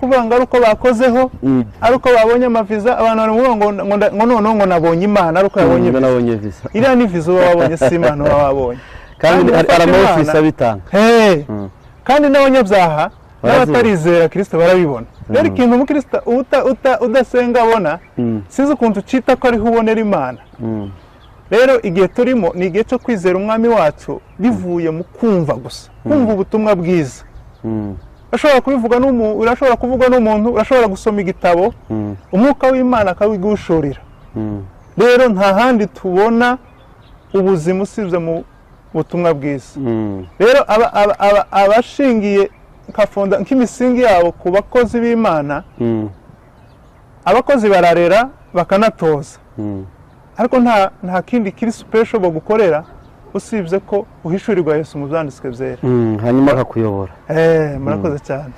Kuvuga ngo ari uko bakozeho, ari uko babonye amaviza. Abantu bari ngo ngo noneho ngo nabonye Imana ari uko yabonye ngo viza. Nabonye visa. Iriya ni viza uba wabonye, si Imana uba wabonye. Kandi hari gufata hari ama ofisi abitanga. Hey! Kandi n'abanyabyaha Barazibona. n'abatarizera Kirisito barabibona. Rero ikintu umukristo udasenga abona, sinzi ukuntu ucita ko ariho ubonera Imana. Rero igihe turimo ni igihe cyo kwizera Umwami wacu bivuye mu kumva gusa, kumva ubutumwa bwiza. Urashobora kubivuga urashobora kuvugwa n'umuntu, urashobora gusoma igitabo, Umwuka w'Imana akabigushorera. Rero nta handi tubona ubuzima usibye mu butumwa bwiza. Rero abashingiye nka nk'imisingi yabo ku bakozi b'Imana, abakozi bararera bakanatoza, ariko nta kindi kiri special bagukorera usibye ko uhishurirwa Yesu mu Byanditswe Byera. Hanyuma akakuyobora. Murakoze cyane.